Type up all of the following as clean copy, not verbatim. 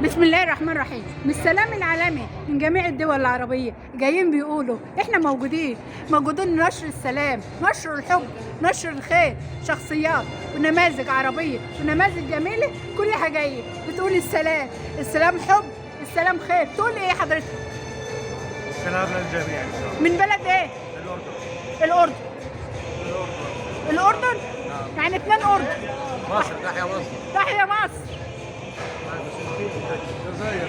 بسم الله الرحمن الرحيم. من السلام العالمي من جميع الدول العربية جايين بيقولوا احنا موجودين، موجودين نشر السلام، نشر الحب، نشر الخير. شخصيات ونماذج عربية ونماذج جميلة كلها جاية بتقول السلام، السلام حب، السلام خير. تقول ايه حضرتك؟ السلام للجميع ان شاء الله. من بلد ايه؟ الاردن. الأردن. الاردن. الأردن؟ يعني اتنين أردن. مصر، تحيا مصر. تحيا مصر. الجزائر.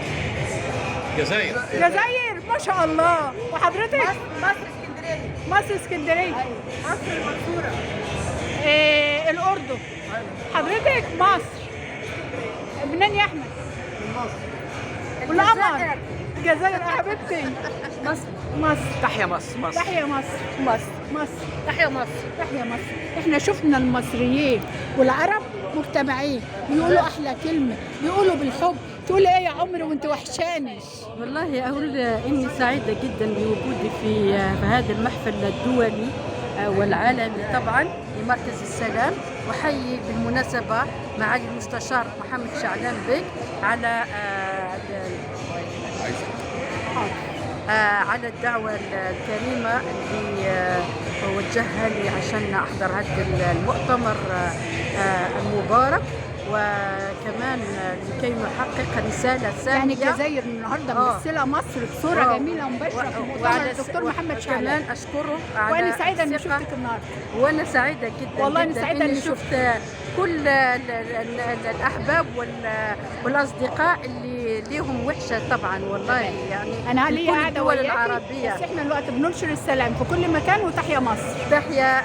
الجزائر. جزائر، ما شاء الله. وحضرتك؟ مصر اسكندرية. مصر اسكندرية. مصر المنصوره. إيه الأردن. حضرتك مصر. منين يا أحمد؟ من مصر. والقمر. الجزائر يا حبيبتي. مصر. مصر. تحيا مصر. مصر. تحيا مصر. مصر. مصر. تحيا مصر. تحيا مصر. احنا شفنا المصريين والعرب مجتمعين بيقولوا احلى كلمة، بيقولوا بالحب. تقول ايه يا عمري وانت وحشاني؟ والله أقول إني سعيدة جدا بوجودي في هذا المحفل الدولي والعالمي طبعا لمركز السلام، وحيي بالمناسبة معالي المستشار محمد شعلان بك على على الدعوة الكريمة اللي وجهها لي عشان أحضر هذا المؤتمر المبارك، وكمان لكي نحقق رسالة سامية. يعني الجزائر النهارده ممثلة مصر بصورة جميلة ومباشرة في مؤتمر الدكتور محمد شعلان. كمان أشكره على وانا سعيدة اني الثقة. شفتك النهارده. وانا سعيدة جدا والله أنا جداً سعيدة إني إني شفت كل الاحباب والاصدقاء اللي ليهم وحشة طبعا والله، يعني انا في ليا كل قاعدة الدول وياكي، العربية. بس احنا الوقت بننشر السلام في كل مكان. وتحيا مصر. تحيا.